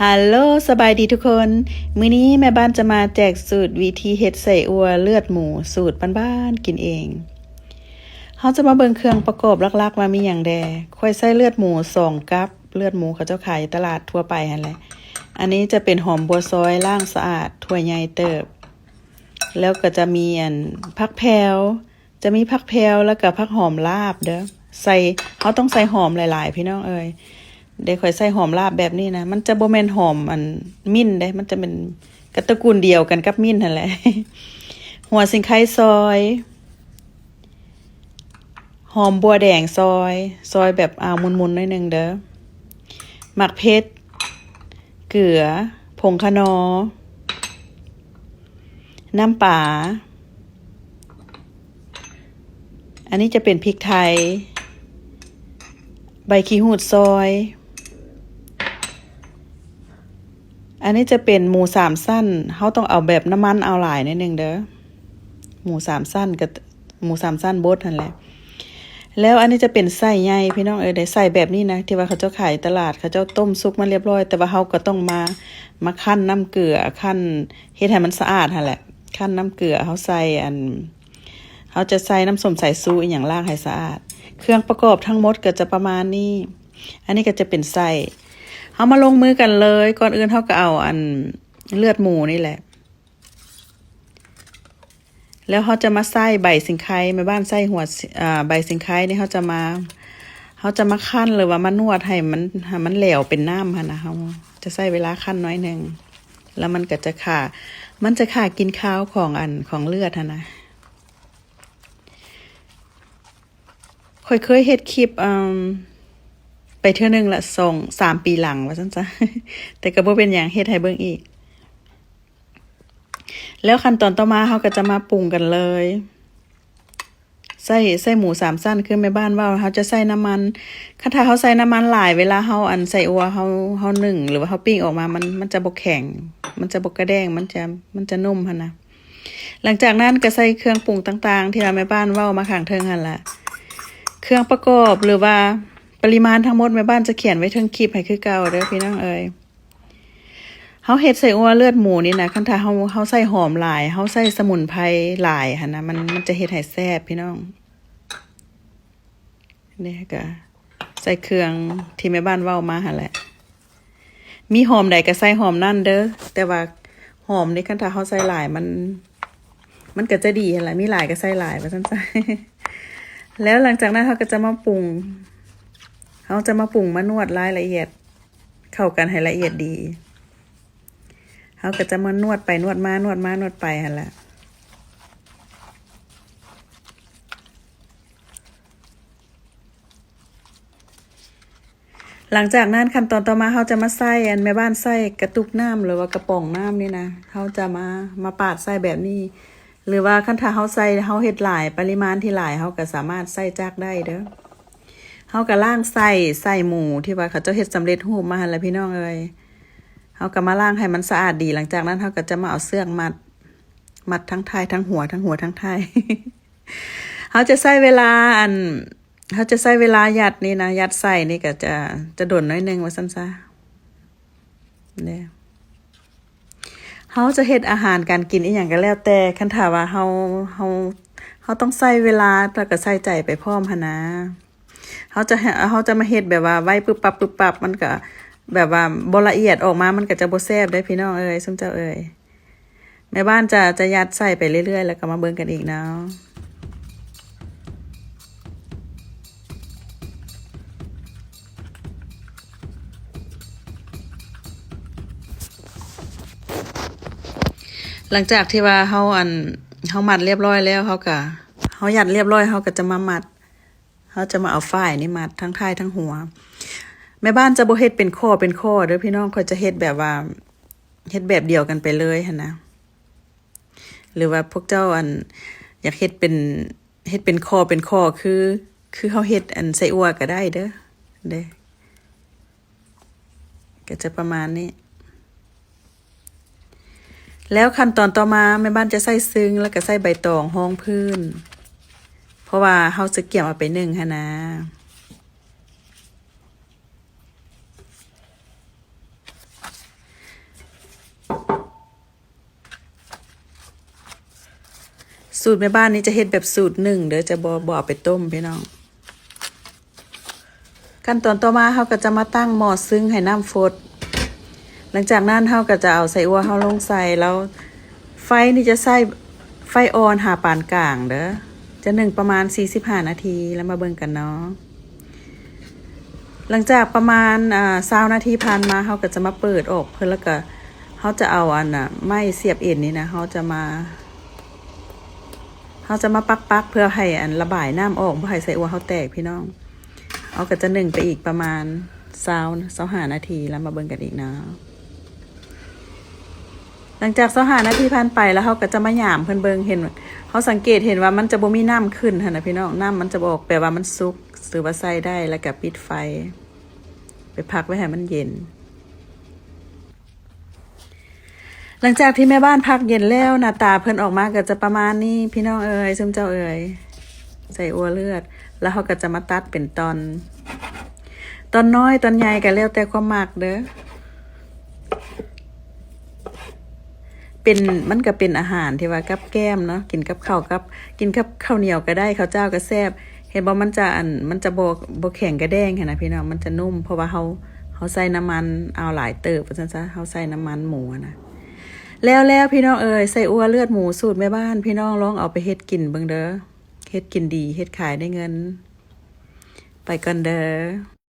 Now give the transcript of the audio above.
ຮາໂລ ສະບາຍດີທຸກຄົນ. ມື້ນີ້ແມ່ບ້ານຈະມາແຈກສູດວິທີເຮັດໄສ້ອົ່ວເລືອດໝູສູດບ້ານໆກິນເອງ. ເຮົາຈະມາເບິ່ງເຄື່ອງປະກອບຫຼັກໆວ່າມີຫຍັງແດ່. ຂ້ອຍໃຊ້ເລືອດໝູສອງກັບ, ເລືອດໝູເຂົາເຈົ້າຂາຍຢູ່ຕະຫຼາດທົ່ວໄປຫັ້ນແຫຼະ. ອັນນີ້ຈະເປັນຫອມບົວຊອຍລ້າງສະອາດ ຖ້ວຍໃຫຍ່ເຕີບ, ແລ້ວກໍຈະມີອັນ ຜັກແພວ, ຈະມີຜັກແພວ ແລ້ວກໍຜັກຫອມລາບເດີ້. ໃສ່ ເຮົາຕ້ອງໃສ່ຫອມຫຼາຍໆ ພີ່ນ້ອງເອີຍ. ເດ ຂ້ອຍໃສ່ຫອມລາບແບບນີ້ນະ, ມັນຈະບໍ່ແມ່ນຫອມອັນມິ້ນເດ້, ມັນຈະເປັນກະຕະກູນດຽວກັນກັບມິ້ນຫັ້ນແຫຼະ. ຫົວສີໄຄຊອຍ, ຫອມບົວແດງຊອຍ, ຊອຍແບບ ອ່າ ໝຸ່ນໆໜ້ອຍໜຶ່ງເດີ້. ໝາກເຜັດ, ເກືອ, ຜົງຂະໜໍ, ນ້ຳປາ, ອັນນີ້ຈະເປັນພິກໄທ, ໃບຂີ້ຫູດຊອຍ, ອັນນີ້ຈະເປັນໝູສາມຊັ້ນ, ເຮົາຕ້ອງເອົາແບບນ້ຳມັນເອົາຫຼາຍໜ້ອຍໜຶ່ງເດີ້. ໝູສາມຊັ້ນກໍ ໝູສາມຊັ້ນບົດຫັ້ນແຫຼະ. ແລ້ວອັນນີ້ຈະເປັນໄສ້ໃຫຍ່ ພີ່ນ້ອງເອີຍ, ໄດ້ໄສ້ແບບນີ້ນະ ທີ່ວ່າເຂົາເຈົ້າຂາຍຢູ່ຕະຫຼາດ, ເຂົາເຈົ້າຕົ້ມສຸກມາລຽບຮ້ອຍ, ແຕ່ວ່າເຮົາກໍຕ້ອງມາ ມາຄັ້ນນ້ຳເກືອ, ຄັ້ນ ເຮັດໃຫ້ມັນສະອາດຫັ້ນແຫຼະ. ຄັ້ນນ້ຳເກືອ, ເຮົາໃສ່ອັນ ເຮົາຈະໃສ່ນ້ຳສົ້ມສາຍຊູອີ່ຫຍັງ ລ້າງໃຫ້ສະອາດ. ເຄື່ອງປະກອບທັງໝົດກໍຈະປະມານນີ້. ອັນນີ້ກໍຈະເປັນໄສ້. ເຮົາມາລົງມືກັນເລີຍ. ກ່ອນອື່ນເຮົາກໍເອົາອັນເລືອດໝູນີ້ແຫຼະ ແລ້ວເຮົາຈະມາໃສ່ໃບສີໄຄ, ແມ່ບ້ານໃສ່ຫົວ ອ່າ ໃບສີໄຄນີ້ ເຮົາຈະມາ ເຮົາຈະມາຄັ້ນ ຫຼືວ່າມານວດໃຫ້ມັນ ໃຫ້ມັນແຫຼວເປັນນ້ຳຫັ້ນນະ. ເຮົາຈະໃຊ້ເວລາຄັ້ນໜ້ອຍໜຶ່ງ ແລ້ວມັນກໍຈະຂ້າ ມັນຈະຂ້າກິ່ນຄາວຂອງອັນ ຂອງເລືອດຫັ້ນນະ. ຂ້ອຍເຄີຍເຮັດຄລິບ ເອີ່ມ ໄປເທື່ອໜຶ່ງລະ ສອງສາມປີຫຼັງວ່າຊັ້ນຊະ ແຕ່ກໍບໍ່ເປັນຫຍັງ ເຮັດໃຫ້ເບິ່ງອີກ. ແລ້ວຂັ້ນຕອນຕໍ່ມາເຮົາກໍຈະມາປຸງກັນເລີຍ. ໃສ່ ໃສ່ໝູສາມຊັ້ນ ຄືແມ່ບ້ານເວົ້າ ເຮົາຈະໃສ່ນ້ຳມັນ. ຄັນຖ້າເຮົາໃສ່ນ້ຳມັນຫຼາຍ ເວລາເຮົາ ອັນ ໃສ່ອົ່ວ ເຮົາ ເຮົາໜຶ້ງ ຫຼືວ່າເຮົາປີ້ງອອກມາ ມັນ ມັນຈະບໍ່ແຂງ ມັນຈະບໍ່ກະແດງ ມັນຈະ ມັນຈະນຸ້ມຫັ້ນນະ. ຫຼັງຈາກນັ້ນກໍໃສ່ເຄື່ອງປຸງຕ່າງໆ ທີ່ວ່າແມ່ບ້ານເວົ້າມາຂ້າງເທິງຫັ້ນລະ. ເຄື່ອງປະກອບ ຫຼືວ່າປະລິມານທັງໝົດ ແມ່ບ້ານຈະຂຽນໄວ້ເທິງຄລິບໃຫ້ຄືເກົ່າເດີ້ ພີ່ນ້ອງເອີຍ. ເຮົາເຮັດໄສ້ອົ່ວເລືອດໝູນີ້ນະ ຄັນຖ້າເຮົາ ເຮົາໃສ່ຫອມຫຼາຍ ເຮົາໃສ່ສະໝຸນໄພຫຼາຍຫັ້ນນະ ມັນ ມັນຈະເຮັດໃຫ້ແຊບ ພີ່ນ້ອງ. ນີ້ກໍໃສ່ເຄື່ອງທີ່ແມ່ບ້ານເວົ້າມາຫັ້ນແຫຼະ. ມີຫອມໃດກໍໃສ່ຫອມນັ້ນເດີ້ ແຕ່ວ່າຫອມນີ້ ຄັນຖ້າເຮົາໃສ່ຫຼາຍ ມັນ ມັນກໍຈະດີຫັ້ນລະ ມີຫຼາຍກໍໃສ່ຫຼາຍ ວ່າຊັ້ນຊະ. ແລ້ວຫຼັງຈາກນັ້ນເຮົາກໍຈະມາປຸງ ເຮົາຈະມາປຸງ ມານວດລາຍລະອຽດເຂົ້າກັນໃຫ້ລະອຽດດີ. ເຮົາກໍຈະມານວດໄປນວດມາ ນວດມານວດໄປຫັ້ນລະ. ຫຼັງຈາກນັ້ນ ຂັ້ນຕອນຕໍ່ມາ ເຮົາຈະມາໃສ່ ອັນ ແມ່ບ້ານໃສ່ກະຕຸກນ້ຳ ຫຼືວ່າກະປ໋ອງນ້ຳນີ້ນະ ເຮົາຈະມາ ມາປາດໃສ່ແບບນີ້ ຫຼືວ່າຄັນຖ້າເຮົາໃສ່ ເຮົາເຮັດຫຼາຍ ປະລິມານທີ່ຫຼາຍ ເຮົາກໍສາມາດໃສ່ຈັກໄດ້ເດີ້. ເຮົາກໍລ້າງໄສ້ ໄສ້ໝູທີ່ວ່າເຂົາເຈົ້າເຮັດສຳເລັດຮູບມາຫັ້ນລະ ພີ່ນ້ອງເອີຍ. ເຮົາກໍມາລ້າງໃຫ້ມັນສະອາດດີ ຫຼັງຈາກນັ້ນເຮົາກໍຈະມາເອົາເຊືອກມັດ ມັດທັງທ້າຍທັງຫົວ ທັງຫົວທັງທ້າຍ. ເຮົາຈະໃຊ້ເວລາ ອັນ ເຮົາຈະໃຊ້ເວລາຍັດນີ້ນະ ຍັດໃສ່ນີ້ກໍຈະ ຈະດົນໜ້ອຍໜຶ່ງ ວ່າຊັ້ນຊະ. ເດ້ ເຮົາຈະເຮັດອາຫານການກິນອີ່ຫຍັງກໍແລ້ວແຕ່ ຄັນຖ້າວ່າເຮົາ ເຮົາ ເຮົາຕ້ອງໃຊ້ເວລາ ແລ້ວກໍໃສ່ໃຈໄປພ້ອມຫັ້ນນະ. ເຮົາຈະ ເຮົາຈະມາເຮັດແບບວ່າໄວປຶບປັບປຶບປັບ ມັນກໍແບບວ່າບໍ່ລະອຽດ ອອກມາມັນກໍຈະບໍ່ແຊບເດ້ ພີ່ນ້ອງເອີຍ ຊຸມເຈົ້າເອີຍ. ແມ່ບ້ານຈະ ຈະຍັດໃສ່ໄປເລື້ອຍໆ ແລ້ວກໍມາເບິ່ງກັນອີກເນາະ. ຫຼັງຈາກທີ່ວ່າເຮົາ ອັນ ເຮົາມັດລຽບຮ້ອຍແລ້ວ ເຮົາກໍ ເຮົາຍັດລຽບຮ້ອຍ ເຮົາກໍຈະມາມັດ ເຮົາຈະມາເອົາຝ້າຍນີ້ມັດທັງທ້າຍທັງຫົວ. ແມ່ບ້ານຈະບໍ່ເຮັດເປັນຂໍ້ເປັນຂໍ້ເດີ້ ພີ່ນ້ອງ, ຂ້ອຍຈະເຮັດແບບວ່າ ເຮັດແບບດຽວກັນໄປເລີຍຫັ້ນນະ. ຫຼືວ່າພວກເຈົ້າ ອັນ ຢາກເຮັດເປັນ ເຮັດເປັນຂໍ້ເປັນຂໍ້ ຄື ຄືເຮົາເຮັດ ອັນ ໄສ້ອົ່ວກໍໄດ້ເດີ້ ເດ້. ກໍຈະປະມານນີ້. ແລ້ວຂັ້ນຕອນຕໍ່ມາ ແມ່ບ້ານຈະໃສ່ຊຶງ ແລ້ວກໍໃສ່ໃບຕອງຮອງພື້ນ ເພາະວ່າເຮົາຈະກຽມເອົາໄປໜຶ້ງຫັ້ນນາ. ສູດແມ່ບ້ານນີ້ຈະເຮັດແບບສູດໜຶ້ງເດີ້ ຈະບໍ່ ບໍ່ເອົາໄປຕົ້ມພີ່ນ້ອງ. ຂັ້ນຕອນຕໍ່ມາເຮົາກໍຈະມາຕັ້ງໝໍ້ຊຶ້ງໃຫ້ນ້ຳຟົດ. ຫຼັງຈາກນັ້ນເຮົາກໍຈະເອົາໄສ້ອົ່ວເຮົາລົງໃສ່ ແລ້ວໄຟນີ້ຈະໃຊ້ໄຟອ່ອນຫາປານກາງເດີ້. ຈະໜຶ້ງປະມານສີ່ສິບຫ້ານາທີ ແລ້ວມາເບິ່ງກັນເນາະ. ຫຼັງຈາກປະມານ ອາ ຊາວນາທີຜ່ານມາ ເຮົາກໍຈະມາເປີດອອກເພິ່ນ ແລ້ວກໍເຮົາຈະເອົາອັນນ່າ ໄມ້ສຽບເອັນນີ້ນະ ເຮົາຈະມາ ເຮົາຈະມາປັກໆ ເພື່ອໃຫ້ອັນລະບາຍນ້ຳອອກ ບໍ່ໃຫ້ໄສ້ອົ່ວເຮົາແຕກພີ່ນ້ອງ. ເຮົາກໍຈະໜຶ້ງໄປອີກປະມານຊາວ ຊາວຫ້ານາທີ ແລ້ວມາເບິ່ງກັນອີກເນາະ. ຫຼັງຈາກຊາວຫ້ານາທີຜ່ານໄປ ແລ້ວເຮົາກໍຈະມາຫຍາມເພິ່ນເບິ່ງ ເຫັນ ເຮົາສັງເກດເຫັນວ່າມັນຈະບໍ່ມີນ້ຳຂຶ້ນຫັ້ນນະພີ່ນ້ອງ ນ້ຳມັນຈະບໍ່ອອກ ແປວ່າມັນສຸກ ຖືວ່າໃຊ້ໄດ້ ແລ້ວກໍປິດໄຟ ໄປພັກໄວ້ໃຫ້ມັນເຢັນ. ຫຼັງຈາກທີ່ແມ່ບ້ານພັກເຢັນແລ້ວ ໜ້າຕາເພິ່ນອອກມາກໍຈະປະມານນີ້ພີ່ນ້ອງເອີຍ ຊຸມເຈົ້າເອີຍ ໄສ້ອົ່ວເລືອດ. ແລ້ວເຮົາກໍຈະມາຕັດເປັນຕອນ ຕອນນ້ອຍຕອນໃຫຍ່ກໍແລ້ວແຕ່ຄວາມມັກເດີ້. ເປັນ ມັນກໍເປັນອາຫານທີ່ວ່າກັບແກ້ມເນາະ ກິນກັບເຂົ້າ ກັບ ກິນກັບເຂົ້າໜຽວກໍໄດ້ ເຂົ້າຈ້າວກໍແຊບ. ເຫັນບໍ່ ມັນຈະ ອັນ ມັນຈະບໍ່ ບໍ່ແຂງກະແດ້ງຫັ້ນນະພີ່ນ້ອງ ມັນຈະນຸ້ມ ເພາະວ່າເຮົາ ເຮົາໃສ່ນ້ຳມັນ ເອົາຫຼາຍເຕີບວ່າຊັ້ນຊະ ເຮົາໃສ່ນ້ຳມັນໝູຫັ້ນນະ. ແລ້ວໆ ພີ່ນ້ອງເອີຍ ໄສ້ອົ່ວເລືອດໝູສູດແມ່ບ້ານ ພີ່ນ້ອງລອງເອົາໄປເຮັດກິນເບິ່ງເດີ້. ເຮັດກິນດີ ເຮັດຂາຍໄດ້ເງິນ. ໄປກ່ອນເດີ້.